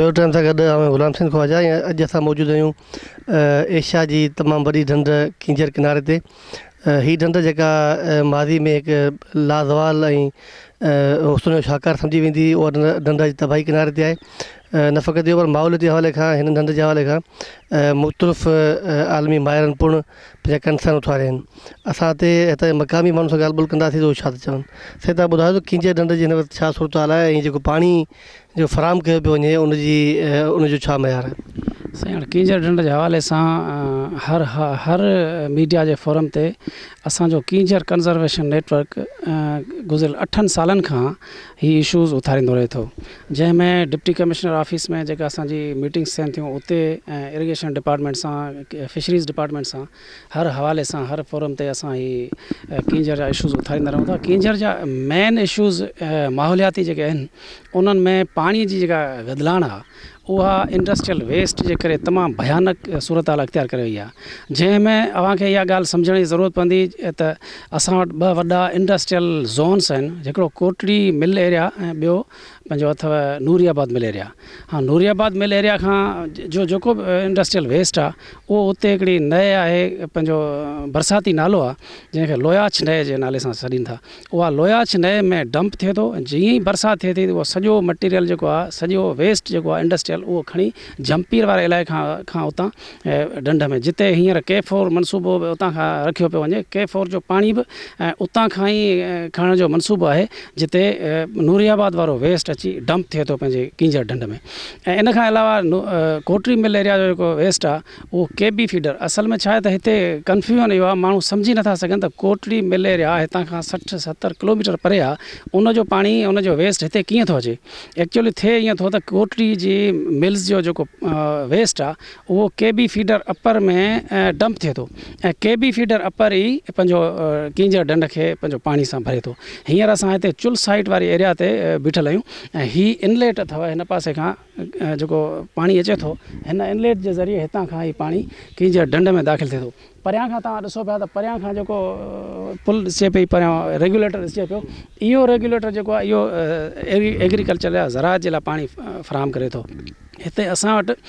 Bureau time سان گڏ آئون غلام حسين خواجه ۽ اڄ اسان موجود آهيون ايشيا جي تمام وڏي ڍنڍ ڪينجهر ڪناري تي هي ڍنڍ جيڪا ماضي ۾ هڪ لازوال ۽ حسن جو شاهڪار سمجهي ويندي هئي اها ڍنڍ اڄ تباهي ڪناري تي آهي نه فقط اهو پر ماحوليتي حوالي کان هن ڍنڍ جي حوالي کان مختلف عالمي ماهرن پڻ پنهنجا ڪنسرن اٿاريا آهن. اسان هتي هتان جي مقامي ماڻهن سان ڳالهه ٻولهه ڪنداسين ته هو ڇا ٿا چون. سائين توهان ٻڌايو ته ڪينجهر ڍنڍ جي هن وقت ڇا صورتحال آهي ۽ جيڪو پاڻي جو فراهم ڪيو پيو وڃي ان جي ان جو ڇا معيار آهي؟ سائين هاڻي ڪينجهر ڍنڍ جي حوالي سان هر هر ميڊيا جي فورم تي اسان جو ڪينجهر ڪنزرويشن نيٽ ورڪ گذريل اٺن سالن کان هي اشوز اٿاريندو رهي ٿو جنهن ۾ ڊپٽي ڪمشنر آفيس ۾ جيڪا اسان جي ميٽنگس ٿين ٿيون اتي ۽ اريگيشن ڊپارٽمينٽ سان فشريز ڊپارٽمينٽ سان هر حوالي سان هر فورم تي اسان هي ڪينجهر جا اشوز اٿاريندا رهون ٿا ڪينجهر جا مين اشوز ماحولياتي جيڪي آهن انهن ۾ پاڻي جي جيڪا گدلاڻ آهي اها انڊسٽريل ويسٽ جي ڪري تمام ڀيانڪ صورتحال اختيار ڪري وئي آهي جنهن ۾ اوهان کي اها ڳالهه سمجهڻ جي ضرورت پوندي ته اسان وٽ ٻه وڏا انڊسٽريل زونس آهن هڪڙو ڪوٽڙي مل ايريا ۽ ٻيو پنهنجو اٿو نوري آباد مل ايريا ها نوري آباد مل ايريا کان جو جيڪو به انڊسٽريل ويسٽ آهي اهو اتي هڪڙي نئي آهي پنهنجو برساتي نالو آهي جنهن کي لوياڇ نئي جي نالي سان سڏين ٿا اها لوياڇ نئين ۾ ڊمپ ٿئي ٿو ۽ جيئن ئي برسات ٿئي ٿي ته اهو سڄو مٽيريل جيڪو آهي سڄو ويسٽ جيڪو آهي انڊسٽريل اهو کڻي جهمپير واري علائقي کان کان اتان ڍنڍ ۾ جتي هينئر ڪي فور منصوبو به اتان کان رکيو پيو وڃي ڪي فور جو پاڻي به اتان کان ئي کڻڻ جو منصوبو آهي جتي نوري آباد وارو ويسٽ اچي ڊمپ ٿئي ٿو پنهنجي ڪينجهر ڍنڍ ۾ ۽ ان کان علاوه ڪوٽڙي مل ايريا جو جيڪو ويسٽ آهي اهو ڪي بي فيڊر اصل ۾ ڇا آهي ته هتي ڪنفيوزن اهو آهي ماڻهو سمجهي نٿا سگهن ته ڪوٽڙي مل ايريا هتان کان 60 70 ڪلوميٽر پري آهي ان جو پاڻي ان جو ويسٽ هتي ڪيئن ٿو اچي ايڪچولي ٿئي ائين ٿو ته ڪوٽڙي جي ملز جو جيڪو ويسٽ آهي اهو ڪي بي فيڊر اپر ۾ ڊمپ ٿئي ٿو ۽ ڪي بي فيڊر اپر ئي پنهنجو ڪينجهر ڍنڍ کي پنهنجو پاڻي سان ڀري ٿو هينئر اسان هتي چل سائيٽ واري ايريا تي بيٺل آهيون ۽ هي انليٽ اٿو هن پاسي کان جيڪو پاڻي اچي ٿو هن انليٽ جي ذريعي هتان کان هي پاڻي ڪينجهر ڍنڍ ۾ داخل ٿئي ٿو. پريان کان توهان ڏسو پيا ته پريان کان جيڪو پل ڏسجي پئي پريان ريگيوليٽر ڏسجي پيو اهو ريگيوليٽر جيڪو آهي اهو ايگريڪلچر لاء زراعت جي لاء پاڻي فراهم ڪري ٿو. هتي اسان وٽ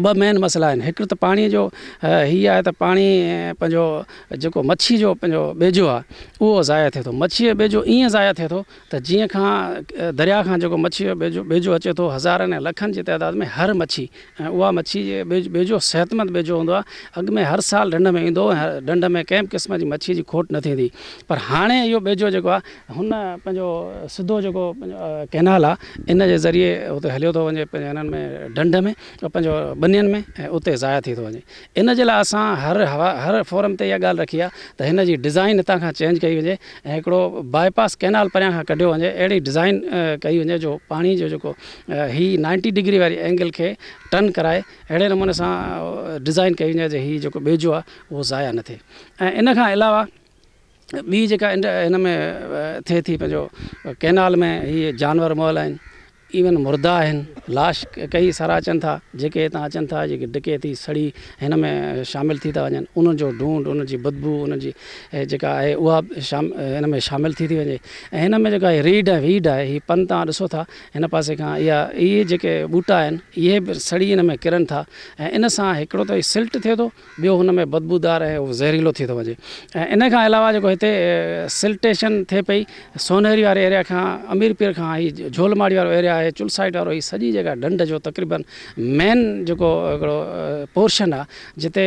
ٻه مين مسئلا آهن هڪ ته پاڻي جو هي آهي ته پاڻي پنهنجو جيڪو مڇي جو پنهنجو ٻيجو آهي اهو ضايع ٿئي ٿو مڇي جو ٻيجو ائين ضايع ٿئي ٿو ته جيئن کان درياء کان جيڪو مڇي جو ٻيجو ٻيجو اچي ٿو هزارن ۽ لکن جي تعداد ۾ هر مڇي ۽ اها مڇي جي ٻيجو صحتمند ٻيجو هوندو آهي اڳ ۾ هر سال ڍنڍ ۾ ايندو هو ۽ ڍنڍ ۾ ڪنهن به قسم جي مڇي جي کوٽ نه ٿيندي پر هاڻي اهو ٻيجو جيڪو آهي هن پنهنجو سڌو جيڪو ڪئنال آهي ان جي ذريعي اتي هليو ٿو وڃي پنهنجي هنن ۾ ڍنڍ ۾ پنهنجو ٻنين ۾ ۽ اتي ضايع ٿي ٿو وڃي ان جي لاء اسان هر هوا هر فورم تي اها ڳالهه رکي آهي ته هن جي ڊزائين هتان کان چينج ڪئي وڃي ۽ هڪڙو باء پاس ڪئنال پريان کان ڪڍيو وڃي اهڙي ڊزائين ڪئي وڃي جو پاڻي جو جيڪو هي نائنٽي ڊگري واري اينگل کي ٽرن ڪرائي اهڙي نموني سان ڊزائين ڪئي وڃي جو هي جيڪو ٻيجو آهي اهو ضايع نه ٿئي ۽ ان کان علاوه ٻي جيڪا هن ۾ ٿئي ٿي پنهنجو ڪئنال ۾ هي جانور مئل آهن ايون مردا آهن، لاش ڪئي سارا اچن ٿا، جيڪي هتان اچن ٿا، جيڪي ڊڪي ٿي سڙي هن ۾ شامل ٿي ٿا وڃن، انهن جو ڍونڍ، انهن جي بدبوء، انهن جي جيڪا آهي اها به هن ۾ شامل ٿي ٿي وڃي ۽ هن ۾ جيڪا ريڊ ۽ ويڊ آهي، هي پن توهان ڏسو ٿا هن پاسي کان اها اهي جيڪي ٻوٽا آهن، اهي به سڙي هن ۾ ڪرن ٿا ۽ ان سان هڪڙو ته سلٽ ٿئي ٿو، ٻيو هن ۾ بدبودار ۽ اهو زهريلو ٿي ٿو وڃي ۽ ان کان علاوه جيڪو هتي سلٽيشن ٿئي پئي سونهري واري ايريا کان امير پير کان هي جهول ماڙي وارو ايريا آهي چل سائيڊ وارو هي سڄي جيڪا ڍنڍ جو تقريبن مين جيڪو هڪڙو پورشن آهي جتي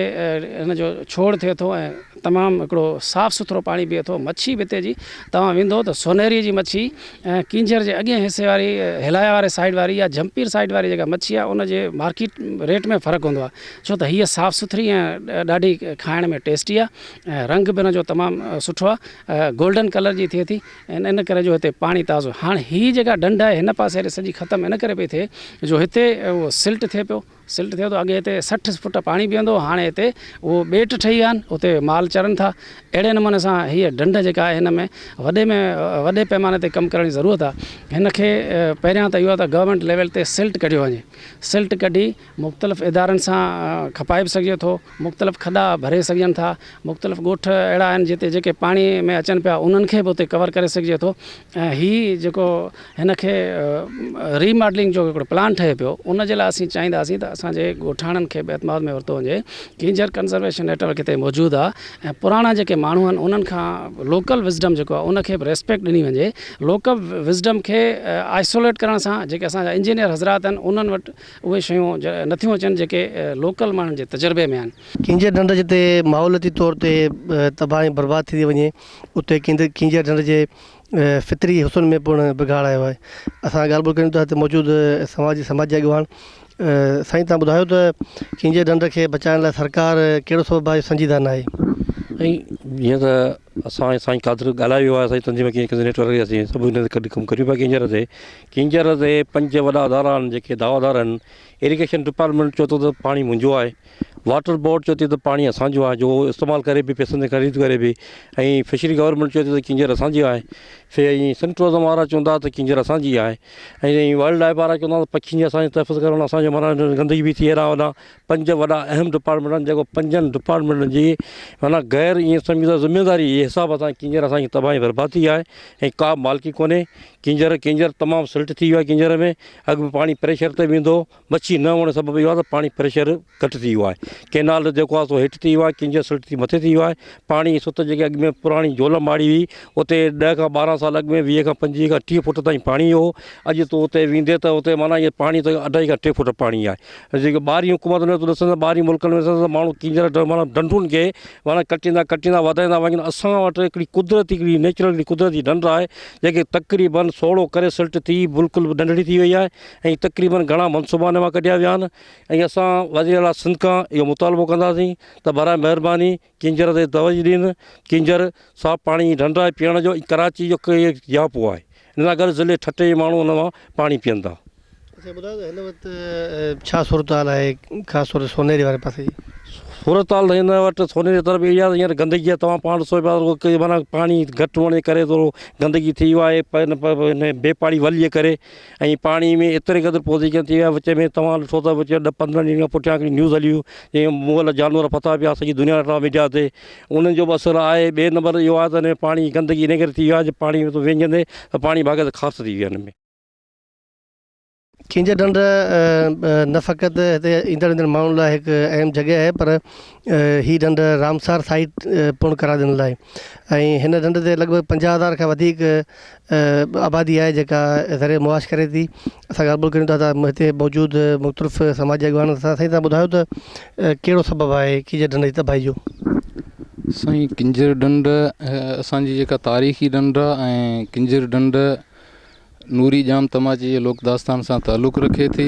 هن جو ڇوڙ ٿئي ٿو ۽ تمام هڪڙو صاف سٿرو پاڻي بيهي ٿو مڇي به هتي جي توهان ويندو ته سونهري جي مڇي ۽ ڪينجهر جي اڳئين حصي واري هلايا واري سائيڊ واري يا جهمپير سائيڊ واري جيڪا مڇي آهي ان جي مارڪيٽ ريٽ ۾ فرق هوندو آهي ڇو ته هيء صاف سٿري ۽ ڏاڍي کائڻ ۾ ٽيسٽي آهي ۽ رنگ به ان جو تمام سٺو آهي گولڊن ڪلر جي ٿئي ٿي ۽ ان ڪري جو هتي پاڻي تازو هاڻ هي جيڪا ڍنڍ آهي هن پاسي واري سڄي ختم ان ڪري پئي ٿئي جو هتي اهو سلٽ ٿئي پيو. سلٽ ٿئي ٿو اڳي هتي 60 فٽ پاڻي بيهندو هو هاڻي هتي اهو ٻيٽ ٺهي ويا آهن اتي مال چرن ٿا اهڙي نموني سان هيء ڍنڍ جيڪا آهي هن ۾ وڏي ۾ وڏي پيماني تي ڪم ڪرڻ جي ضرورت آهي هن کي پهريان ته اهو آهي ته گورنمينٽ ليول تي سلٽ ڪڍيو وڃي سلٽ ڪڍي مختلف ادارن سان کپائي به سگهجي ٿو مختلف کڏا ڀري سگهجن ٿا مختلف ڳوٺ اهڙا آهن جتي جيڪي پاڻي ۾ اچن پيا انهن کي به اتي ڪور ڪري سگهجي ٿو ۽ هي جيڪو هن کي ري ماڊلنگ جو هڪڙو پلان ٺهي پيو ان جي لاء اسين چاهينداسين ته اسان جي ڳوٺاڻن کي به اعتماد ۾ ورتو وڃي ڪينجهر ڪنزرويشن نيٽ ورڪ هتي موجود آهي ۽ پراڻا جيڪي ماڻهو آهن انهن کان لوڪل وزڊم جيڪو آهي ان کي به ريسپيڪٽ ڏني وڃي لوڪل وزڊم کي آئسوليٽ ڪرڻ سان جيڪي اسان جا انجنيئر حضرات آهن انهن وٽ اهي شيون نٿيون اچن جيڪي لوڪل ماڻهن جي تجربي ۾ آهن. ڪينجهر ڍنڍ جتي ماحولياتي طور تي تباهه ۽ برباد ٿيندي وڃي اتي ڪينجهر ڍنڍ جي فطري حسن ۾ پڻ بگاڙ آيو آهي. اسان ڳالهه ٻولهه ڪريون ٿا هتي موجود سماجي سماجي اڳواڻ سائين تهان ٻڌايو ته ڪينجهر ڍنڍ کي بچائڻ لاء سرڪار ڪهڙو سبب آهي جو سنجيده ناهي؟ ۽ جيئن ته اسان ۽ سائين قادر ڳالهايو ويو آهي اسان جي تنظيم ڪينجهر نيٽ ورڪ اسين سڀ هن تي گڏ ڪم ڪريون پيا ڪينجهر تي ڪينجهر تي پنج وڏا ادارا آهن جيڪي دعويدار آهن. ايريگيشن ڊپارٽمينٽ چئي ٿو ته پاڻي منهنجو آهي، واٽر بورڊ چئي ٿي ته پاڻي اسان جو آهي جو استعمال ڪري به پئسن تي خريد ڪري به ۽ فشري گورنمينٽ چئي ٿي ته ڪينجهر اسان جي آهي ۽ سنڌ ٽوئرزم وارا چوندا ته ڪينجهر اسان جي آهي ۽ وائلڊ لائف وارا چوندا ته پکين جي اسان جو تحفظ ڪرڻ اسان جو معنيٰ گندگي به ٿي هيڏانهن هوڏانهن پنج وڏا اهم ڊپارٽمينٽ آهن جيڪو پنجن ڊپارٽمينٽن جي معنيٰ غير ائين سمجهو ته ذميواري جي حساب سان ڪينجهر اسان جي تباهي بربادي آهي ۽ ڪا به مالڪي ڪونهي ڪينجهر ڪينجهر تمام سلٽ ٿي ويو آهي ڪينجهر ۾ اڳ ۾ پاڻي پريشر تي ويندو هو مڇي نه هئڻ سبب اهو آهي ته پاڻي پريشر گهٽ ٿي ويو آهي ڪينال جيڪو آهي سو هيٺ ٿي ويو آهي ڪينجهر سلٽ ٿي مٿي ٿي ويو آهي پاڻي ست جيڪي اڳ ۾ پراڻي جهولم ماڙي هئي اتي 10 کان 12 سال اڳ ۾ 20 کان 25 کان 30 فوٽ تائين پاڻي هو اڄ تون اتي ويندي ته اتي معنيٰ ائين پاڻي ته اڍائي کان 3 فوٽ پاڻي آهي جيڪي ٻاهرين حڪومت ۾ تون ڏسندين ته ٻاهرين ملڪن ۾ ڏسندين ته ماڻهو ڪينجهر معنيٰ ڍنڍن کي معنيٰ ڪٽيندا ڪٽيندا وڌائيندا وڃن اسان وٽ هڪڙي قدرتي هڪڙي نيچرل هڪڙي قدرتي ڍنڍ آهي جيڪي تقريبن سوڙهو ڪري سلٽ ٿي بلڪل ننڍڙي ٿي وئي آهي ۽ تقريبن گهڻا منصوبا ان مان ڪڍيا ويا آهن ۽ اسان وزير اعليٰ سنڌ کان اهو مطالبو ڪنداسين ته براء مهرباني ڪينجهر تي توجه ڏين ڪينجهر صاف پاڻي جي ڍنڍ آهي پيئڻ جو ۽ ڪراچي جو جياپو آهي ان سان گڏ ضلعي ٺٽي جي ماڻهو ان مان پاڻي پيئن ٿا. اڇا ٻڌايو ته هن وقت ڇا صورتحال آهي خاص طور تي سونهري واري پاسي جي؟ صورتحال ته هن وقت سونهري طرف اهڙي آهي ته هينئر گندگي آهي توهان پاڻ ڏسو پيا ته معنيٰ پاڻي گهٽ هئڻ جي ڪري ٿورو گندگي ٿي ويو آهي هن بي پاڙي ول جي ڪري ۽ پاڻي ۾ ايتري قدر پوزيشن ٿي وئي آهي وچ ۾ توهان ڏٺو ته وچ ۾ ڏھ پندرهن ڏينهن کان پٺيان هڪڙي نيوز هلي هئي جنهن ۾ مئل جانور ڦٿا پيا سڄي دنيا ڏٺا ميڊيا تي انهن جو به اثر آهي ٻئي نمبر اهو آهي ته هن ۾ پاڻي گندگي ان ڪري ٿي وئي آهي جو پاڻي ۾ وينجهندي ته پاڻي باقاعده خارس ٿي وئي آهي هن ۾ کينجهر ڍنڍ نه فقط هتي ايندڙ ويندڙ ماڻهن لاء هڪ اهم جڳهه آهي پر هي ڍنڍ رامسار سائيٽ پڻ قرار ڏنل آهي ۽ هن ڍنڍ تي لڳ ڀڳ 50 هزار کان وڌيڪ آبادي آهي جيڪا ذريعي معاش ڪري ٿي اسان ڳالهه ٻولهه ڪريون ٿا ته هتي موجود مختلف سماجي اڳواڻن سان سائين تهان ٻڌايو ته ڪهڙو سبب آهي کينجهر ڍنڍ جي تباهي جو؟ سائين ڪينجهر ڍنڍ اسان جي جيڪا تاريخي ڍنڍ آهي ۽ ڪينجهر ڍنڍ نوري ڄام تماچي جي لوڪ داستان سان تعلق رکي ٿي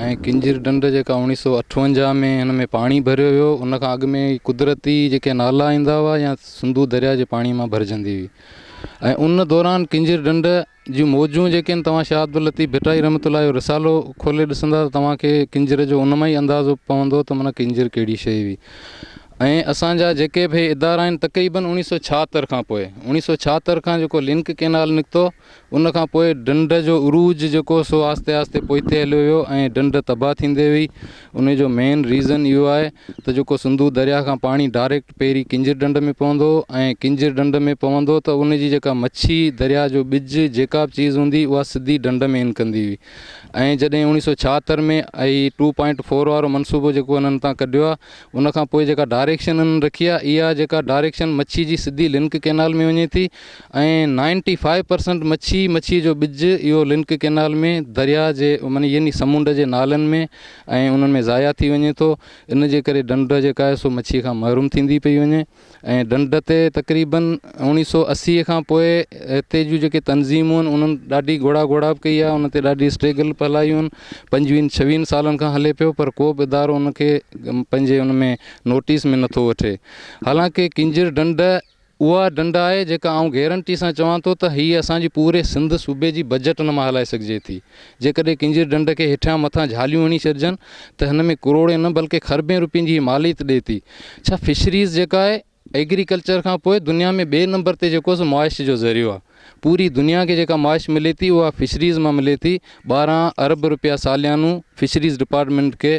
۽ ڪنجر ڍنڍ جيڪا 1958 ۾ هن ۾ پاڻي ڀريو ويو ان کان اڳ ۾ قدرتي جيڪي نالا ايندا هئا يا سنڌو درياء جي پاڻي مان ڀرجندي هئي ۽ ان دوران ڪنجر ڍنڍ جون موجون جيڪي آهن توهان شاهه عبداللطيف ڀٽائي رحمت الله جو رسالو کولي ڏسندا ته توهان کي ڪنجر جو ان مان ئي اندازو پوندو ته معنيٰ ڪنجر ڪهڙي شيء هئي ۽ اسان جا جيڪي به ادارا آهن تقريبن 1976 کان پوء 1976 کان جيڪو لنڪ ڪينال نڪتو ان کان پوء ڍنڍ جو عروج جيڪو سو آهستي آهستي پوئتي هليو ويو ۽ ڍنڍ تباهه ٿيندي وئي. ان جو مين ريزن اهو آهي ته جيڪو سنڌو درياهه کان پاڻي ڊائريڪٽ پهرين ڪنجر ڍنڍ ۾ پوندو هو ۽ ڪنجر ڍنڍ ۾ پوندو ته ان جي جيڪا مڇي درياهه جو ٻج جيڪا به چيز هوندي اها سڌي ڍنڍ ۾ ان ڪندي هئي ۽ جڏهن 1976 ۾ هي ٽو پوائنٽ فور وارو منصوبو جيڪو انهن تان ڪڍيو آهي ان کان پوء جيڪا ڊائريڪشن انهن رکي آهي اها جيڪا ڊائريڪشن مڇي جي سڌي لنڪ ڪينال ۾ وڃي ٿي ۽ نائنٽي فائيو پرسنٽ مڇي، مڇي جو ٻج اهو لنڪ ڪينال ۾ درياهه جي معني يعني سمنڊ جي نالن ۾ ۽ انهن ۾ ضايع ٿي وڃي ٿو ان جي ڪري ڍنڍ جيڪا آهي سو مڇي کان محروم ٿيندي پئي وڃي ۽ ڍنڍ تي تقريبن اوڻيهه سو 80 کان پوء هتي جون جيڪي تنظيمون آهن انهن ڏاڍي گهوڙا گهوڙا به ڪئي آهي ان تي ڏاڍي اسٽريگل به هلايون آهن پنجويهن ڇويهن سالن کان هلي پيو پر ڪو به ادارو ان کي پنهنجي ان ۾ نوٽيس ۾ نٿو وٺي حالانڪه ڪينجهر ڍنڍ اها ڍنڍ آهي جيڪا آئون گيرنٽي سان چوان ٿو ته هي اسان جي پوري سنڌ صوبي جي بجيٽ ان مان هلائي سگهجي ٿي. جيڪڏهن ڪنجر ڍنڍ کي هيٺيان مٿان جهاليون هڻي ڇڏجن ته هن ۾ ڪروڙين نه بلڪه کربين روپين جي هي ماليت ڏئي ٿي. ڇا فشريز جيڪا آهي ايگريڪلچر کان پوء دنيا ۾ ٻئي نمبر تي جيڪو سو معاش جو ذريعو آهي. پوري دنيا کي جيڪا معاش ملي ٿي اها فشريز مان ملي ٿي. 12 ارب روپيا ساليانو فشريز ڊپارٽمينٽ کي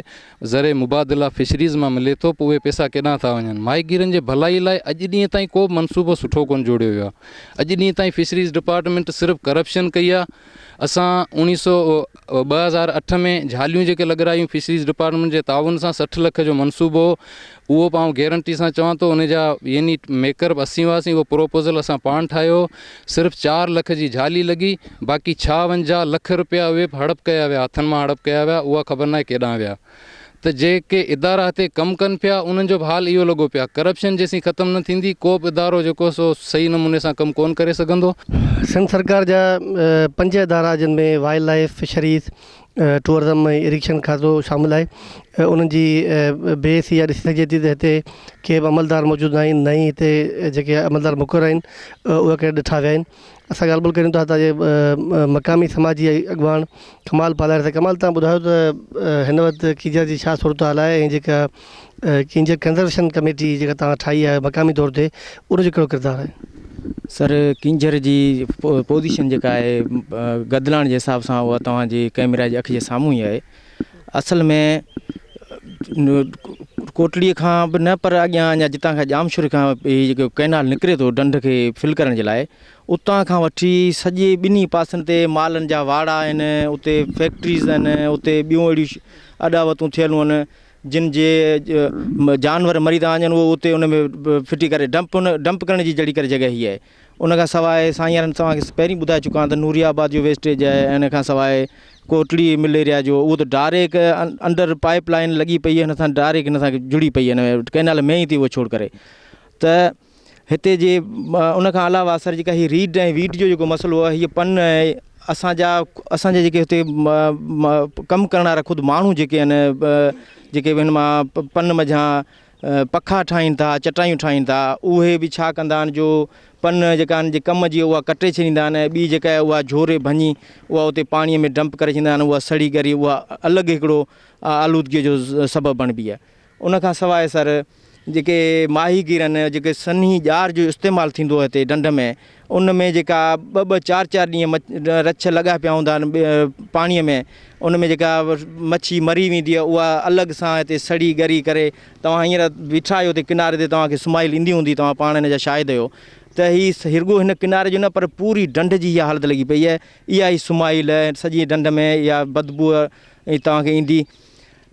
زر مبادله فشريز مان ملي ٿو پوء اهي پئسا ڪيڏانهن ٿا وڃن؟ ماهيگيرن جي ڀلائي لاء اڄ ڏينهن تائين ڪو به منصوبو سٺو ڪونه جوڙيو ويو آهي. اڄ ڏينهن تائين فشريز ڊپارٽمينٽ صرف ڪرپشن ڪئي آهي. اسان اوڻيهه سو 2008 ۾ جهاليون جيڪي لڳرايون فشريز ڊپارٽمينٽ جي تعاون سان 60 لک جو منصوبو هو اهو به آئون گيرنٽي سان چوان ٿو ان جا يعني ميڪر به اسين هئاسين اهو پروپوزل اسان پاڻ ٺاهيو هو صرف چار لک جي جهالي لڳي باقي 56 لک روپيا اهي به هڙپ ڪيا ويا هٿن مان هڙپ ڪيا ويا اها خبر ناهي ڪيڏانهن ويا ته جيڪي ادارا هتي ڪم ڪن پيا انهن جو به حال اهو لڳو پيو آهي ڪرپشن جيسين ختم نه ٿيندي ڪو به ادارو جيڪو سو صحيح نموني سان ڪم ڪونه ڪري سگهندو. سنڌ سرڪار جا پنج ادارا جن ۾ wildlife, fisheries, tourism ۽ irrigation کاتو شامل آهي انهن جي بي حسي اها ڏسي سگهجي ٿي ته هتي ڪي به عملدار موجود نه آهن نه ئي هتي جيڪي عملدار مقرر آهن اهي ڪڏهن ڏٺا ويا آهن اسان ڳالهه ٻولهه ڪريون ٿا هتان جي مقامي سماجي اڳواڻ ڪمال پالاري سان ڪمال تان ٻڌايو ته هن وقت ڪينجهر جي ڇا صورتحال آهي ۽ جيڪا ڪينجهر ڪنزرويشن ڪميٽي جيڪا توهان ٺاهي آهي مقامي طور تي ان جو ڪهڙو ڪردار آهي؟ سر ڪينجهر جي پوزيشن جيڪا آهي گدلاڻ جي حساب سان اها توهان جي ڪئميرا جي اک جي سامهون ئي آهي اصل ۾ ڪوٽڙي کان به نه پر اڳيان اڃا جتان کان ڄامشوري کان هي جيڪو ڪئنال نڪري ٿو ڍنڍ کي فل ڪرڻ جي لاء اتان کان وٺي سڄي ٻنهي پاسن تي مالن جا واڙا آهن اتي فيڪٽريز آهن اتي ٻيون اهڙيون اڏاوتون ٿيل هن جن جي جانور مري ٿا وڃن اهو اتي ان ۾ ڦٽي ڪري ڊمپ ان ڊمپ ڪرڻ جي جهڙي ڪري جڳهه هي آهي ان کان سواء سائين وارن توهان کي پهرين ٻڌائي چڪو آهيان ته نوري آباد جو ويسٽيج آهي ۽ ان کان سواء ڪوٽڙي مل ايريا جو اهو ته ڊائريڪ انڊر پائپ لائن لڳي پئي آهي هن سان ڊائريڪ هن سان جڙي پئي آهي هن ڪئنال ۾ ئي ٿي اهو ڇوڙ ڪري ته هتي جي ان کان علاوه سر جيڪا هي ريڊ ۽ ويڊ جو جيڪو مسئلو آهي هي پن ۽ اسان جا اسان جا جيڪي هتي ڪم ڪرڻ وارا خود ماڻهو جيڪي آهن جيڪي هن مان پن منجهان پکا ٺاهين ٿا چٽايون ٺاهين ٿا اهي به ڇا ڪندا آهن جو پن جيڪا آهن جي ڪم جي اها ڪٽي ڇڏيندا آهن ۽ ٻي جيڪا آهي اها جهوري ڀڃي اها اتي پاڻي ۾ ڊمپ ڪري ڇڏيندا آهن اها سڙي ڳري اها الڳ هڪڙو آلودگي جو سبب بڻبي آهي ان کان سواء سر جيڪي ماهيگير آهن جيڪي سنهي ڄار جو استعمال ٿيندو آهي هتي ڍنڍ ۾ ان ۾ جيڪا ٻه ٻه چار چار ڏينهن رڇ لڳا پيا هوندا آهن پاڻي ۾ ان ۾ جيڪا مڇي مري ويندي آهي اها الڳ سان هتي سڙي ڳري ڪري توهان هينئر بيٺا آهيو هتي ڪناري تي توهان کي سمائل ايندي هوندي توهان پاڻ هن جا شاهد آهيو ته هي رڳو هن ڪناري جو نه پر پوري ڍنڍ جي اها حالت لڳي پئي آهي اها ئي سمائل سڄي ڍنڍ ۾ اها بدبوء توهان کي ايندي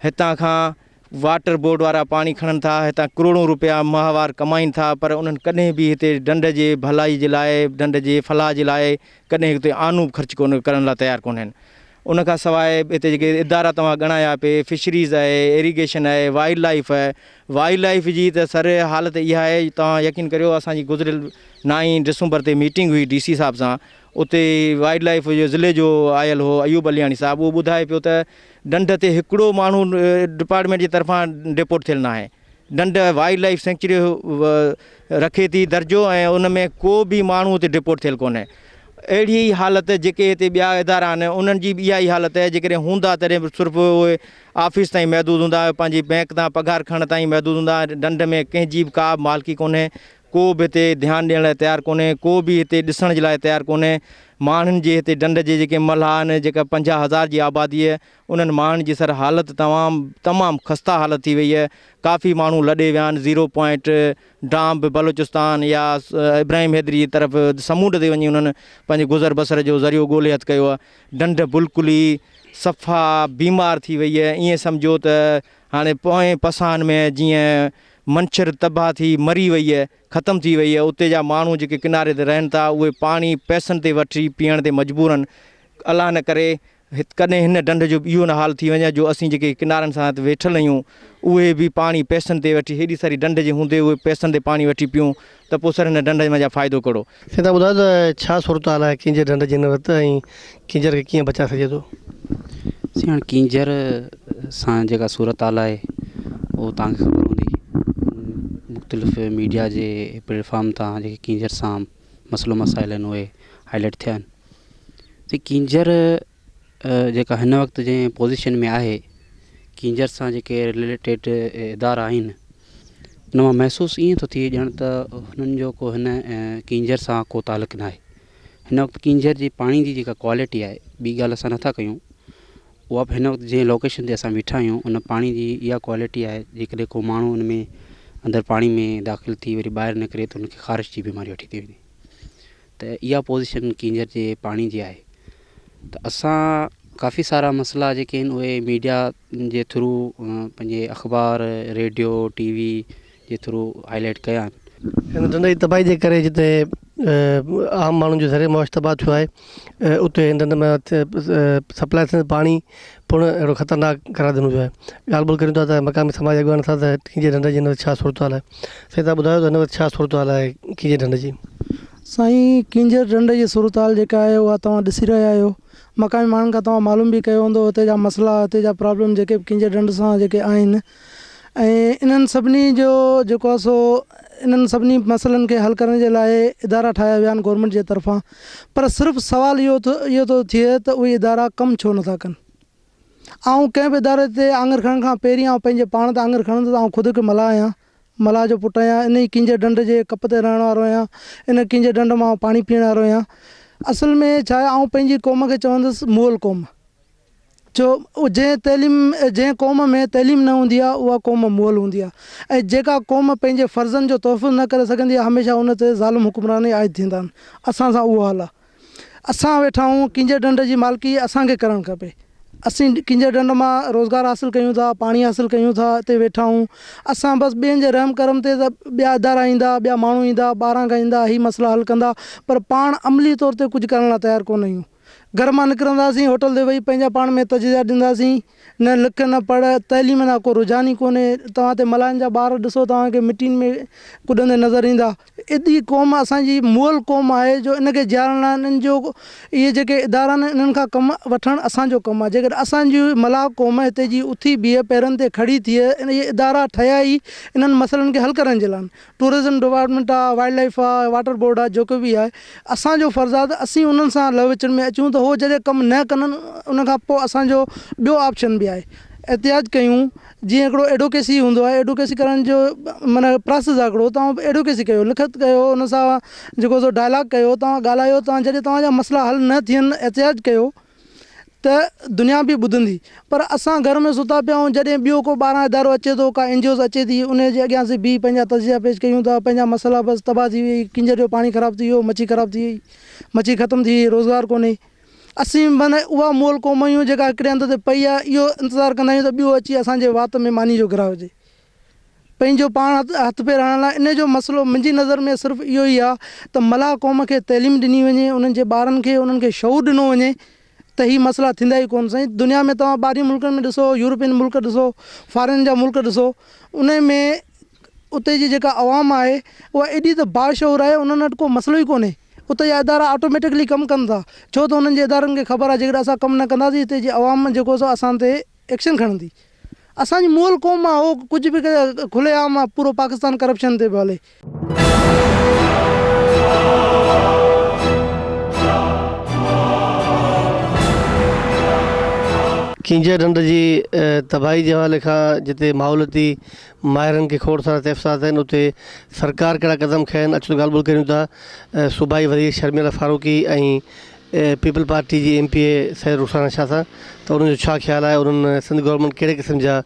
هتان کان واٽر بورڊ وارا پاڻي کڻن ٿا، هتان ڪروڙون روپيا ماهوار ڪمائين ٿا پر انهن ڪڏهن به هتي ڍنڍ جي ڀلائي جي لاء ڍنڍ جي فلاح جي لاء ڪڏهن هتي آنو به خرچ ڪونه ڪرڻ لاء تيار ڪونهن. ان کان سواء هتي جيڪي ادارا توهان ڳڻايا پئي فشريز آهي، ايريگيشن آهي، وائلڊ لائيف آهي، وائلڊ لائيف جي ته سر حالت اها آهي توهان يقين ڪريو اسان جي گذريل نائين ڊسمبر تي ميٽنگ هئي ڊي سي صاحب سان اتي وائلڊ لائيف جو ضلعي جو آيل هو ايوب علياڻي صاحب اهو ٻڌائي پيو ته ڍنڍ تي هڪڙو ماڻهو ڊپارٽمينٽ جي طرفان ڊپورٽ ٿيل ناهي. ڍنڍ وائلڊ لائيف سينڪچري رکي ٿي درجو ۽ ان ۾ ڪو به ماڻهو اتي ڊپورٽ ٿيل ڪونهي. اهڙي ئي حالت جيڪي هتي ٻيا ادارا آهن انهن جي به اها ئي حالت آهي جيڪڏهن هوندا تڏهن به صرف اهي آفيس تائين محدود هوندا پنهنجي بئنڪ تان پگهار کڻڻ تائين محدود هوندا ڍنڍ ۾ ڪنهن جي به ڪا به مالڪي ڪونهي ڪو به هتي ڌيان ڏيڻ لاء تيار ڪونهي، ڪو به هتي ڏسڻ جي لاء تيار ڪونهي. ماڻهن جي هتي ڍنڍ جي جيڪي ملاح آهن، جيڪا 50 هزار جي آبادي آهي، انهن ماڻهن جي سر حالت تمام تمام خسته حالت ٿي وئي آهي. ڪافي ماڻهو لڏي ويا آهن، زيرو پوائنٽ، ڊامب، بلوچستان يا ابراهيم حيدري جي طرف سمونڊ تي وڃي انهن پنهنجي گذر بسر جو ذريعو ڳولي هٿ ڪيو آهي. ڍنڍ بلڪل ئي صفا بيمار ٿي وئي آهي، ائين سمجهو ته هاڻي پوئين پساهن ۾ جيئن منڇر تباهه ٿي مري وئي، ختم ٿي وئي، اتي جا ماڻهو جيڪي ڪناري تي رهن ٿا اهي پاڻي پئسن تي وٺي پيئڻ تي مجبور آهن. الله نه ڪري ڪڏهن هن ڍنڍ جو به اهو نه حال ٿي وڃي جو اسين جيڪي ڪنارن سان هت ويٺل آهيون اهي به پاڻي پئسن تي وٺي هيڏي ساري ڍنڍ جي هوندي اهي پئسن تي پاڻي وٺي پيئون ته پوء سر هن ڍنڍ منجهان فائدو ڪهڙو؟ سائين تهان ٻڌايو ته ڇا صورتحال آهي ڪينجهر ڍنڍ جي هن وقت ۽ ڪينجهر کي ڪيئن بچائي سگهجي ٿو؟ سائين هاڻ ڪينجهر سان جيڪا صورتحال آهي اهو توهان کي خبر هوندي. مختلف ميڊيا جي پليٽ فارم تان جيڪي ڪينجهر سان مسئلو مسائل آهن اهي هائي لائيٽ ٿيا آهن ته ڪينجهر جيڪا هن وقت جنهن پوزيشن ۾ آهي ڪينجهر سان جيڪي رليٽيڊ ادارا آهن ان مان محسوس ائين ٿو ٿئي ڄڻ ته هنن جو ڪو هن ڪينجهر سان ڪو تعلق ناهي هن وقت ڪينجهر جي پاڻي جي جيڪا ڪوالٽي آهي ٻي ڳالهه اسان نٿا ڪيون اها به هن وقت جنهن لوڪيشن تي اسان بيٺا آهيون ان پاڻي جي اها ڪوالٽي آهي جيڪڏهن ڪو ماڻهو ان ۾ اندر پاڻي ۾ داخل ٿي وري ٻاهر نڪري ته ان کي خارش جي بيماري وٺي ٿي وڃي ته اها پوزيشن ڪينجهر جي پاڻي جي آهي ته اسان ڪافي سارا مسئلا جيڪي آهن اهي ميڊيا جي ٿرو پنهنجي اخبار ريڊيو ٽي وي جي ٿرو هائي لائيٽ ڪيا آهن. هن ڍنڍ جي تباهي جي ڪري جتي عام ماڻهن جو زرعي معاش تباهه ٿيو آهي اتي هن ڍنڍ مان سپلاء ٿيندڙ پاڻي پڻ اهڙو خطرناڪ قرار ڏنو ويو آهي. ڳالهه ٻولهه ڪريون ٿا ته مقامي سماجي اڳواڻن سان ته ڪينجهر ڍنڍ جي هن وقت ڇا صورتحال آهي. سائين توهان ٻڌايو ته هن وقت ڇا صورتحال آهي ڪينجهر ڍنڍ جي. سائين ڪينجهر ڍنڍ جي صورتحال جيڪا آهي اها توهان ڏسي رهيا آهيو. مقامي ماڻهن کان توهان معلوم به ڪيو هوندو هتي جا مسئلا هتي جا پرابلم جيڪي به ڪينجهر ڍنڍ سان جيڪي آهن ۽ انهن سڀني جو جيڪو آهي سو انهن سڀني مسئلن کي حل ڪرڻ جي لاء ادارا ٺاهيا ويا آهن گورنمينٽ جي طرفان پر صرف سوال اهو اهو ٿو ٿئي ته اهي ادارا ڪم ڇو نٿا ڪن آئون ڪنهن به اداري تي آڱر کڻڻ کان پهرين آئون پنهنجي پاڻ تي آڱر کڻندس آئون خود هڪ ملاح آهيان ملاح جو پٽ آهيان انهي ڪينجهر ڍنڍ جي ڪپ تي رهڻ وارو آهيان ان ڪينجهر ڍنڍ مان آئون پاڻي پيئڻ وارو آهيان اصل ۾ ڇا آهي آئون پنهنجي قوم کي چوندس مئل قوم ڇو جنهن تعليم جنهن قوم ۾ تعليم نه هوندي آهي اها قوم مئل هوندي آهي ۽ جيڪا قوم پنهنجي فرضن جو تحفظ نه ڪري سگهندي آهي هميشه ان تي ظالم حڪمران ئي عائد ٿيندا آهن اسان سان اهو حال آهي اسان ويٺا آهيون ڪينجهر ڍنڍ جي مالڪي اسان کي ڪرڻ کپي اسين ڪينجهر ڍنڍ مان روزگار حاصل ڪيون ٿا پاڻي حاصل ڪيون ٿا اتي ويٺا آهيون اسان بس ٻين جي رحم ڪرم تي ته ٻيا ادارا ايندا ٻيا ماڻهو ايندا ٻاهران کان ايندا هي مسئلا حل ڪندا پر پاڻ عملي طور تي ڪجهه ڪرڻ لاء تيار ڪونه آهيون گهر مان نڪرنداسين هوٽل تي ويهي پنهنجا پاڻ ۾ تجزيا ڏينداسين نه لک نه پڙهه تعليم ڏانهن ڪو رجحان ئي ڪونهي توهان هتي ملاحن جا ٻار ڏسو توهان کي مٽين ۾ ڪڏندي نظر ايندا ايڏي قوم اسان جي مئل قوم آهي جو ان کي جيارڻ لاء انهن جو اهي جيڪي ادارا آهن انهن کان ڪم وٺڻ اسان جو ڪم آهي جيڪڏهن اسان جي ملاح قوم هتي جي اٿي بيهي پيرن تي کڙي ٿئي اهي ادارا ٺهيا ئي انهن مسئلن کي حل ڪرڻ جي لاء آهن ٽوئرزم ڊپارٽمينٽ آ، وائلڊ لائيف آ، واٽر بورڊ آ، جيڪو به آهي اسان جو فرض آ ته اسين انهن سان لهه وچڙ ۾ اچون ته هو جڏهن ڪم نه ڪن ان کان پوء اسان جو ٻيو آپشن به آهي احتجاج ڪيون جيئن هڪڙو ايڊوڪيسي هوندو آهي ايڊوڪيسي ڪرڻ جو معنيٰ پراسيس آ هڪڙو توهان ايڊوڪيسي ڪيو لکت ڪيو ان سان جيڪو سو ڊائلاگ ڪيو توهان ڳالهايو توهان جڏهن توهان جا مسئلا حل نه ٿين احتجاج ڪيو ته دنيا به ٻڌندي پر اسان گهر ۾ ستا پيا آهيون جڏهن ٻيو ڪو ٻاهران ادارو اچي ٿو ڪا اين جي اوز اچي ٿي ان جي اڳيان اسين بيهي پنهنجا تجزيا پيش ڪيون ٿا پنهنجا مسئلا بس تباهه ٿي وئي ڪينجهر جو پاڻي خراب ٿي ويو مڇي خراب ٿي وئي مڇي ختم ٿي وئي روزگار ڪونهي اسين معنيٰ اها مئل قوم آهيون جيڪا هڪڙي هنڌ تي پئي آهي اهو انتظار ڪندا آهيون ته ٻيو اچي اسان جي وات ۾ ماني جو گرهه وجهي پنهنجو پاڻ هٿ پير هڻڻ لاء ان جو مسئلو منهنجي نظر ۾ صرف اهو ئي آهي ته ملاح قوم کي تعليم ڏني وڃي انهن جي ٻارن کي انهن کي شعور ڏنو وڃي ته هي مسئلا ٿيندا ئي ڪونه سائين دنيا ۾ توهان ٻاهرين ملڪن ۾ ڏسو يورپين ملڪ ڏسو فارين جا ملڪ ڏسو ان ۾ اتي جي جيڪا عوام آهي اها ايڏي ته باشعور آهي انهن وٽ ڪو مسئلو ئي ڪونهي اتي جا ادارا آٽوميٽڪلي ڪم ڪن ٿا ڇو ته انهن جي ادارن کي خبر آهي جيڪڏهن اسان ڪم نه ڪنداسين هتي جي عوام جيڪو سو اسان تي ايڪشن کڻندي. اسان جي مئل قوم آ هو ڪجهه به ڪري کلي عام آ پورو پاڪستان ڪرپشن تي پيو هلي. ڪينجهر ڍنڍ جي تباهي جي حوالي کان جتي ماحوليتي ماهرن کي کوڙ سارا تحفظات آهن اتي سرڪار ڪهڙا قدم کنيا آهن اچو ته ڳالهه ٻولهه ڪريون ٿا صوبائي وزير شرميلا فاروقي ۽ پيپلز پارٽي جي M P A Syed Rukhsana Shah سان ته انهن جو ڇا خيال آهي انهن سنڌ گورنمينٽ ڪهڙي قسم جا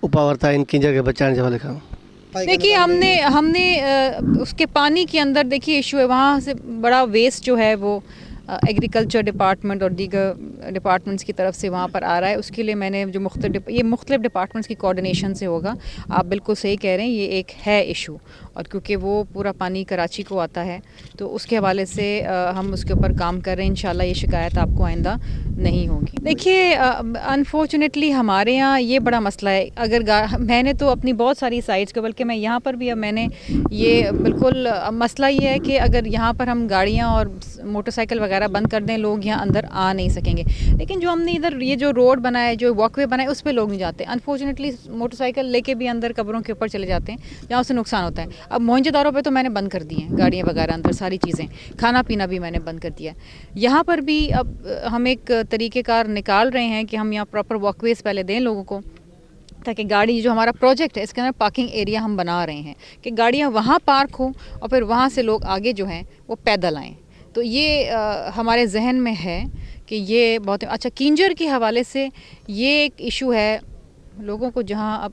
اپاء ورتا آهن ڪينجهر کي بچائڻ جي حوالي کان. دیکھیے ہم نے ہم نے اس کے پانی کے اندر دیکھیے ایشو ہے وہاں سے بڑا ویسٹ جو ہے وہ ایگریکلچر ڈپارٹمنٹ اور دیگر ڈپارٹمنٹس کی طرف سے وہاں پر آ رہا ہے اس کے لیے میں نے جو مختلف یہ مختلف ڈپارٹمنٹس کی کوآرڈینیشن سے ہوگا آپ بالکل صحیح کہہ رہے ہیں یہ ایک ہے ایشو اور کیونکہ وہ پورا پانی کراچی کو آتا ہے تو اس کے حوالے سے ہم اس کے اوپر کام کر رہے ہیں انشاءاللہ یہ شکایت آپ کو آئندہ نہیں ہوگی۔ دیکھیے انفارچونیٹلی ہمارے یہاں یہ بڑا مسئلہ ہے اگر میں نے تو اپنی بہت ساری سائٹس کو بلکہ میں یہاں پر بھی اب میں نے یہ بالکل مسئلہ یہ ہے کہ اگر یہاں پر ہم گاڑیاں اور موٹر سائیکل وغیرہ بند کر دیں لوگ یہاں اندر آ نہیں سکیں گے لیکن جو ہم نے ادھر یہ جو روڈ بنا ہے جو واک وے بنا ہے اس پہ لوگ نہیں جاتے انفارچونیٹلی موٹر سائیکل لے کے بھی اندر قبروں کے اوپر چلے جاتے ہیں جہاں اسے نقصان ہوتا ہے۔ अब मोहनजोदारो पे तो मैंने बंद कर दी हैं गाड़ियाँ वगैरह अंदर सारी चीज़ें, खाना पीना भी मैंने बंद कर दिया है। यहाँ पर भी अब हम एक तरीक़ेकार निकाल रहे हैं कि हम यहाँ प्रॉपर वॉकवेज़ पहले दें लोगों को, ताकि गाड़ी जो हमारा प्रोजेक्ट है इसके अंदर पार्किंग एरिया हम बना रहे हैं कि गाड़ियाँ वहाँ पार्क हों और फिर वहाँ से लोग आगे जो हैं वो पैदल आएँ। तो ये हमारे जहन में है कि ये बहुत अच्छा। कींजर के हवाले से ये एक इशू है, लोगों को जहाँ अब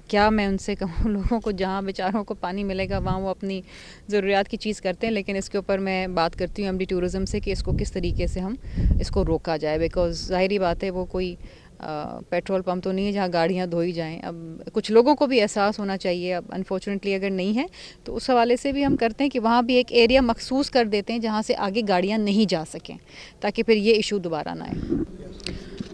क्या मैं उनसे कहूँ, लोगों को जहाँ बेचारों को पानी मिलेगा वहाँ वो अपनी ज़रूरियात की चीज़ करते हैं, लेकिन इसके ऊपर मैं बात करती हूँ एमडी टूरिज़्म से कि इसको किस तरीके से हम इसको रोका जाए, because ज़ाहिरी बात है वो कोई पेट्रोल पंप तो नहीं है जहाँ गाड़ियाँ धोई जाएँ। अब कुछ लोगों को भी एहसास होना चाहिए, अब अनफॉर्चुनेटली अगर नहीं है तो उस हवाले से भी हम करते हैं कि वहाँ भी एक एरिया मखसूस कर देते हैं जहाँ से आगे गाड़ियाँ नहीं जा सकें, ताकि फिर ये इशू दोबारा ना आए।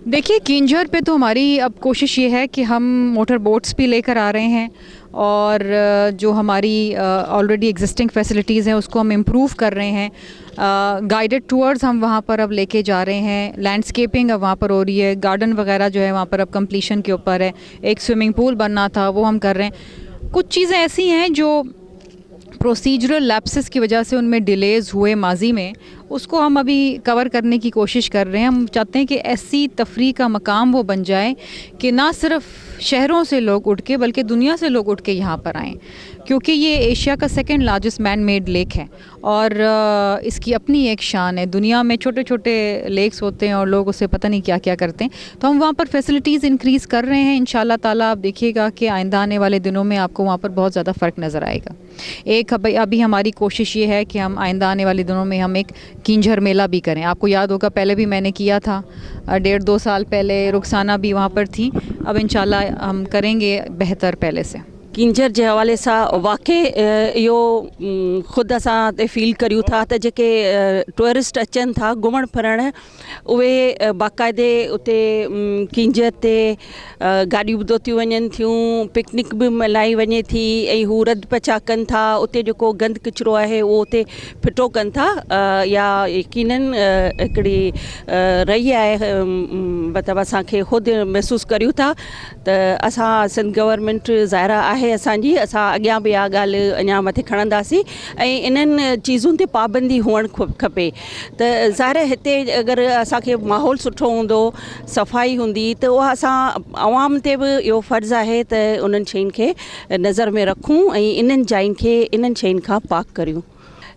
देखिए कींझर पे तो हमारी अब कोशिश ये है कि हम मोटर बोट्स भी लेकर आ रहे हैं और जो हमारी ऑलरेडी एग्जिस्टिंग फैसिलिटीज़ हैं उसको हम इम्प्रूव कर रहे हैं। गाइडेड टूर्स हम वहाँ पर अब लेके जा रहे हैं, लैंडस्केपिंग अब वहाँ पर हो रही है, गार्डन वगैरह जो है वहाँ पर अब कंप्लीशन के ऊपर है, एक स्विमिंग पूल बनना था वो हम कर रहे हैं। कुछ चीज़ें ऐसी हैं जो प्रोसीजरल लैप्सेस की वजह से उनमें डिलेज़ हुए माजी में, उसको हम अभी कवर करने की कोशिश कर रहे हैं। हम चाहते हैं कि ऐसी तफरी का मकाम वो बन जाए कि ना सिर्फ शहरों से लोग उठ के बल्कि दुनिया से लोग उठ के यहाँ पर आएँ, क्योंकि ये एशिया का second largest man made lake है और इसकी अपनी एक शान है। दुनिया में छोटे छोटे लेक्स होते हैं और लोग उसे पता नहीं क्या क्या करते हैं, तो हम वहाँ पर फैसिलिटीज़ इंक्रीज़ कर रहे हैं। इंशाअल्लाह ताला आप देखिएगा कि आइंदा आने वाले दिनों में आपको वहाँ पर बहुत ज़्यादा फ़र्क नज़र आएगा। एक अभी हमारी कोशिश ये है कि हम आइंदा आने वाले दिनों में हम एक कींझर मेला भी करें। आपको याद होगा पहले भी मैंने किया था, 1.5-2 साल पहले रुखसाना भी वहाँ पर थी। अब इंशाअल्लाह हम करेंगे बेहतर पहले से। कींझर जे हवाले सां वाकई इहो ख़ुदि असां ते फील करियूं था त जेके टूरिस्ट अचनि था घुमण फिरण, उहे बाक़ाइदे उते कींझर ते गाॾियूं बि धोतियूं वञनि थियूं, पिकनिक बि मल्हाई वञे थी ऐं हू रध पचा कनि था। उते जेको गंद कचरो आहे उहो उते फिटो कनि था। या यकीनन हिकिड़ी रही आहे, मतिलबु असांखे ख़ुदि महसूसु करियूं था त असां सिंध गवर्नमेंट ज़ाहिर आहे असांजी, असां अॻियां बि इहा ॻाल्हि अञा मथे खणंदासीं ऐं इन्हनि चीज़ुनि ते पाबंदी हुअणु खपे। त ज़ाहिर आहे हिते अगरि असांखे माहौल सुठो हूंदो, सफ़ाई हूंदी त उहा असां आवाम ते बि इहो फ़र्ज़ आहे त उन्हनि शयुनि खे नज़र में रखूं ऐं इन्हनि जाइनि खे इन्हनि शयुनि खां पाक करियूं।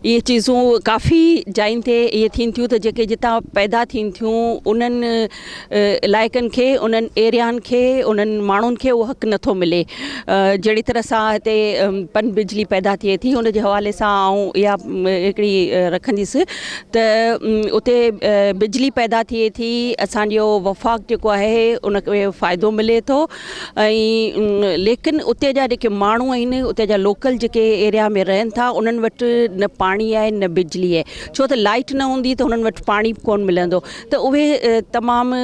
इहे चीज़ूं काफ़ी जाइनि ते इहे थियनि थियूं त जेके जितां पैदा थियनि थियूं उन्हनि इलाइक़नि खे, उन्हनि एरियानि खे, उन्हनि माण्हुनि खे उहो हक़ नथो मिले। जहिड़ी तरह सां हिते पन बिजली पैदा थिए थी उनजे हवाले सां आउं इहा हिकिड़ी रखंदिसि त उते बिजली पैदा थिए थी, असांजो वफ़ाक़ जेको आहे उनखे फ़ाइदो मिले थो ऐं लेकिन उते जा जेके माण्हू आहिनि, उते जा लोकल जेके एरिया में रहनि था उन्हनि वटि न पाणी आहे न बिजली आहे, छो त लाइट न हूंदी त हुननि वटि पाणी बि कोन मिलंदो, त उहे तमामु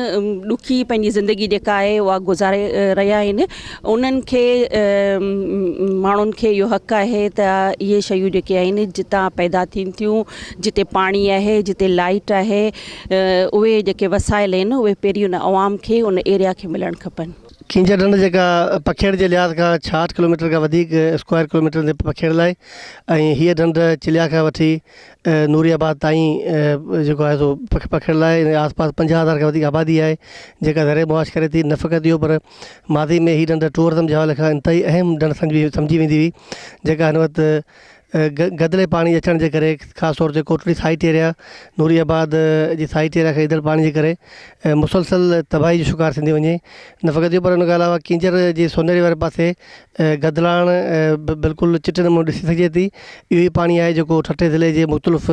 ॾुखी पंहिंजी ज़िंदगी जेका आहे उहा गुज़ारे रहिया आहिनि। उन्हनि खे माण्हुनि खे इहो हक़ आहे त इहे शयूं जेके आहिनि जितां पैदा थियनि थियूं, जिते पाणी आहे, जिते लाइट आहे, उहे जेके वसाइल आहिनि उहे पहिरीं उन आवाम खे, उन एरिया खे मिलणु खपनि। कींझर ढंढ जेका पखेड़ जे लिहाज़ खां 66 किलोमीटर खां वधीक स्क्वायर किलोमीटर ते पखेड़ियल आहे ऐं हीअ ढंढ चिलिया खां वठी नूरियाबाद ताईं जेको आहे सो पखेड़ियल आहे। इन आसपास 50,000 खां वधीक आबादी आहे जेका ज़रे मुआश करे थी। न फ़क़ति इहो पर माज़ी में हीअ ढंढ टूरिज़म जे हवाले खां इंतिहाई अहम ढंढ सम्झी वेंदी हुई, जेका हिन वक़्तु गदले पाणी अचण जे करे ख़ासि तौर ते कोटड़ी साइट एरिया, नूरियाबाद जी साइट एरिया खां ईंदड़ पाणी जे करे मुसलसल तबाही जो शिकार थींदी वञे। न फ़क़ति इहो पर उन खां अलावा कींझर जे सोनेरी वारे पासे गदलाण बिल्कुलु चिटे नमूने ॾिसी सघिजे थी। इहो ई पाणी आहे जेको ठटे ज़िले जे मुख़्तलिफ़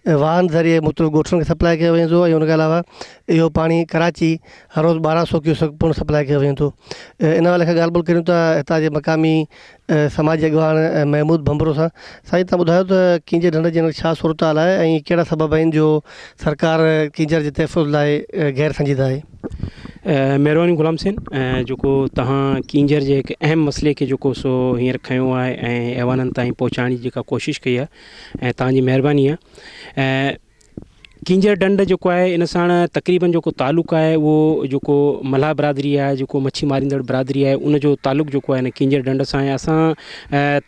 वाहन ज़रिए मुख़्तलिफ़ ॻोठनि खे सप्लाई कयो वञे थो ऐं उन खां अलावा इहो पाणी कराची हर रोज़ 1200 क्यूसेक पिणु सप्लाई कयो वञे थो। इन हवाले खां ॻाल्हि ॿोल करियूं था हितां जे मक़ामी समाजी अॻवान महमूद भंबरो सां। साईं, तव्हां ॿुधायो त कींझर ढंढ जी छा सूरत हाल आहे ऐं कहिड़ा सबब आहिनि जो सरकार कींझर जे तहफ़ुज़ लाइ गैर संजीदा आहे? महिरबानी ग़ुलाम हुसैन, जेको तव्हां कींझर जे हिकु अहम मसइले खे जेको सो हींअर खयो आहे ऐं ऐवाननि ताईं पहुचाइण जी जेका कोशिशि कई आहे ऐं तव्हांजी महिरबानी आहे। ڪينجهر ڍنڍ جيڪو آهي ان ساڻ تقريبن جيڪو تعلق آهي اهو جيڪو ملاح برادري آهي جيڪو مڇي ماريندڙ برادري آهي ان جو تعلق جيڪو آهي ان ڪينجهر ڍنڍ سان آهي اسان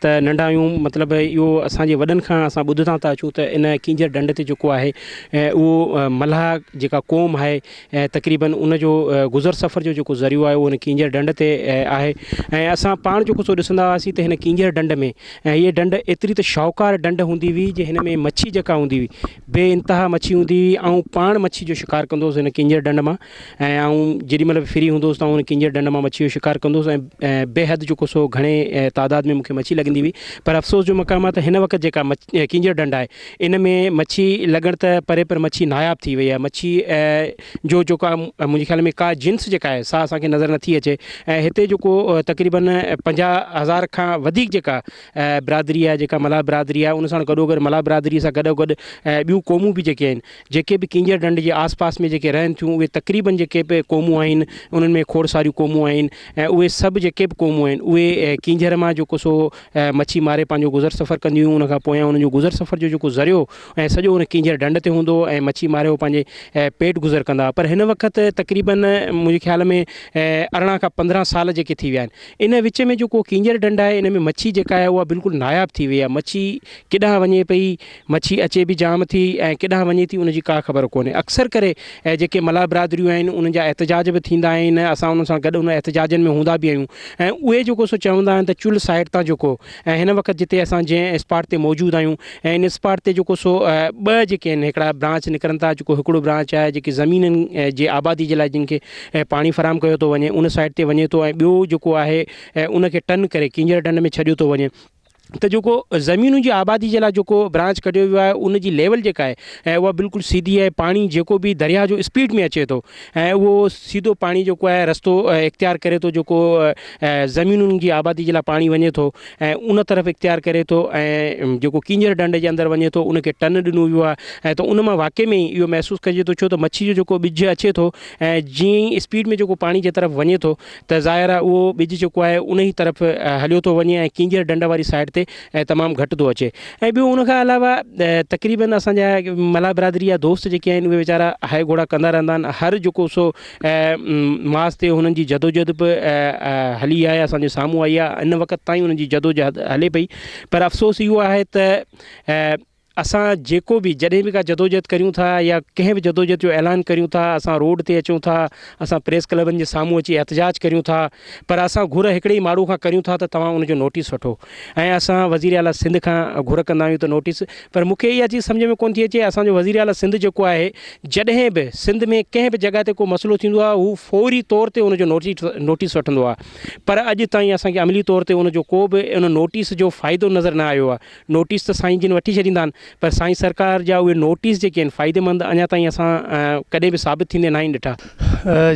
ته ننڍا آهيون مطلب اهو اسان جي وڏن کان اسان ٻڌندا ٿا اچون ته ان ڪينجهر ڍنڍ تي جيڪو آهي اهو ملاح جيڪا قوم آهي تقريبن ان جو گذر سفر جو جيڪو ذريعو آهي اهو ان ڪينجهر ڍنڍ تي آهي ۽ اسان پاڻ جيڪو سو ڏسندا هئاسين ته هن ڪينجهر ڍنڍ ۾ ۽ هيء ڍنڍ ايتري ته شاهوڪار ڍنڍ هوندي هئي جي هن ۾ مڇي جيڪا هوندي هئي بي انتها مڇي هوندي هئي. آئون پاڻ مڇي جو شڪار ڪندو هوس هن ڪينجهر ڍنڍ مان ۽ آئون جيڏي مهل به فري هوندو هوس ته آئون هن ڪينجهر ڍنڍ مان مڇي جو شڪار ڪندو هوس ۽ بي حد جيڪو سو گهڻي تعداد ۾ مون کي مڇي لڳندي هئي پر افسوس جو مقام آهي ته هن وقت جيڪا ڪينجهر ڍنڍ آهي ان ۾ مڇي لڳڻ ته پري پر مڇي ناياب ٿي وئي آهي مڇي جو جيڪا منهنجي خيال ۾ ڪا جنس جيڪا آهي سا اسان کي نظر نٿي اچي ۽ هتي جيڪو تقريبن 50 هزار کان وڌيڪ جيڪا برادري آهي جيڪا ملاح برادري آهي ان سان گڏو گڏ ملاح برادري سان گڏو گڏ ٻيون قومون به جيڪي آهن جيڪي به ڪينجهر ڍنڍ جي آس پاس ۾ جيڪي رهن ٿيون اهي تقريبن جيڪي به قومون آهن انهن ۾ کوڙ ساريون قومون آهن ۽ اهي سڀ جيڪي به قومون آهن اهي ڪينجهر مان جيڪو سو مڇي ماري پنهنجو گذر سفر ڪنديون هيون ان کان پويان انهن جو گذر سفر جو جيڪو ذريعو ۽ سڄو ان ڪينجهر ڍنڍ تي هوندو هو ۽ مڇي ماري هو پنهنجي پيٽ گذر ڪندا هئا پر هن وقت تقريبن منهنجي خيال ۾ 18 کان 15 سال جيڪي ٿي ويا آهن ان وچ ۾ جيڪو ڪينجهر ڍنڍ آهي ان ۾ مڇي جيڪا آهي اها بلڪل ناياب ٿي وئي آهي مڇي ڪيڏانهن وڃي پئي مڇي اچي به جام ٿي ۽ ڪيڏانهن وڃي ٿي ان جي ڪا خبر ڪونهي اڪثر ڪري جيڪي ملاح برادريون آهن انهن جا احتجاج به ٿيندا آهن اسان انهن سان گڏ ان احتجاجن ۾ هوندا به آهيون ۽ اهي جيڪو سو چوندا آهن ته چل سائيڊ تان جيڪو ۽ هن وقت جتي اسان جنهن اسپاٽ تي موجود آهيون ۽ ان اسپاٽ تي جيڪو سو ٻه جيڪي آهن هڪڙا برانچ نڪرن ٿا جيڪو هڪڙو برانچ آهي جيڪي زمينن جي آبادي جي لاء جن کي ۽ پاڻي فراهم ڪيو ٿو وڃي ان سائيڊ تي وڃي ٿو ۽ ٻيو جيڪو آهي ان کي ٽن ڪري ڪينجهر ڍنڍ ۾ ڇڏيو ٿو وڃي ته جيڪو زمينن جي آبادي جي لاء جيڪو برانچ ڪڍيو ويو آهي ان جي ليول جيڪا آهي ۽ اها بلڪل سيڌي آهي پاڻي جيڪو به درياهه جو اسپيڊ ۾ اچي ٿو ۽ اهو سيڌو پاڻي جيڪو آهي رستو اختيار ڪري ٿو جيڪو زمينن جي آبادي جي لاء پاڻي وڃي ٿو ۽ ان طرف اختيار ڪري ٿو ۽ جيڪو ڪينجهر ڍنڍ جي اندر وڃي ٿو ان کي ٽن ڏنو ويو آهي ۽ ته ان مان واقعي ۾ اهو محسوس ڪجي ٿو ڇو ته مڇي جو جيڪو ٻج اچي ٿو ۽ جيئن ئي اسپيڊ ۾ جيڪو پاڻي جي طرف وڃي ٿو ته ظاهر آهي اهو ٻج جيڪو آهي ان ئي طرف هليو ٿو وڃي ۽ ڪينجهر ڍنڍ واري سائيڊ تي تمام گهٽ ٿو اچي ۽ ٻيو ان کان علاوه تقريبن اسان جا ملاح برادري جا دوست جيڪي آهن اهي ويچارا هاء گهوڙا ڪندا رهندا آهن هر جيڪو سو ماس تي هنن جي جدوجهد به هلي آهي اسان جي سامهون آئي آهي هن وقت تائين انهن جي جدوجهد هلي پئي پر افسوس اهو آهي ته اسان جيڪو به جڏهن به ڪا جدوجهد ڪريون ٿا يا ڪنهن به جدوجهد جو اعلان ڪريون ٿا اسان روڊ تي اچون ٿا اسان پريس ڪلبن جي سامهون اچي احتجاج ڪريون ٿا پر اسان گهر هڪڙي ئي ماڻهو کان ڪريون ٿا ته توهان ان جو نوٽيس وٺو ۽ اسان وزير اعليٰ سنڌ کان گهر ڪندا آهيون ته نوٽيس پر مون کي اها چيز سمجهه ۾ ڪونه ٿي اچي اسان جو وزير اعليٰ سنڌ جيڪو آهي جڏهن به سنڌ ۾ ڪنهن به جڳهه تي ڪو مسئلو ٿيندو آهي هو فوري طور تي ان جو نوٽيس وٺندو آهي پر اڄ تائين اسان کي عملي طور تي ان جو ڪو به ان نوٽيس جو فائدو نظر نه آيو آهي نوٽيس ته سائين جن وٺي ڇڏيندا آهن پر سائين سرڪار جا اهي نوٽيس جيڪي آهن فائديمند اڃا تائين اسان ڪڏهن به ثابت ٿيندي ناهن ڏٺا.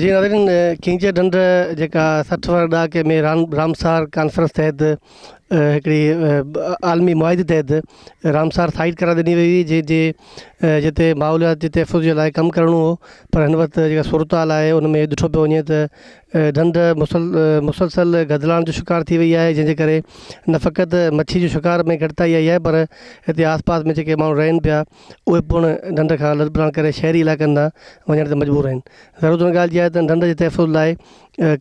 جي ناظرين ڪينجهر ڍنڍ جيڪا 60 واري ڏهاڪي ۾ رامسار ڪانفرنس تحت هڪڙي عالمي معاهدي تحت رامسار سائيٽ قرار ڏني وئي هئي جنهن جي جتي ماحوليات جي تحفظ جي لاء ڪم ڪرڻو هو پر هن وقت جيڪا صورتحال آهي ان ۾ ڏٺو پيو وڃي ته ڍنڍ مسلسل گدلاڻ جو شڪار ٿي وئي آهي جنهن جي ڪري نه فقط مڇي جو شڪار ۾ گهٽتائي آئي آهي پر هتي آس پاس ۾ جيڪي ماڻهو رهن پيا اهي پڻ ڍنڍ کان لڏپلاڻ ڪري شهري علائقن ڏانهن وڃڻ تي مجبور آهن ضرورت ان ڳالهه جي آهي ته ڍنڍ جي تحفظ لاء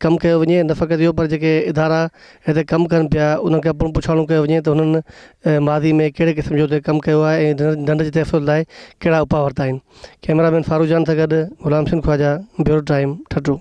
ڪم ڪيو وڃي نه فقط اهو پر جيڪي ادارا هتي ڪم ڪن پيا انهن کان پڻ پڇاڻو ڪيو وڃي ته هنن ماضي ۾ ڪهڙي قسم جو هتي ڪم ڪيو آهي ۽ ڍنڍ جي تحفظ لاء ڪهڙا اپاء ورتا آهن ڪئميرا مين فاروق جان سان گڏ غلام حسين خواجه بيورو ٽائيم ٺٽو.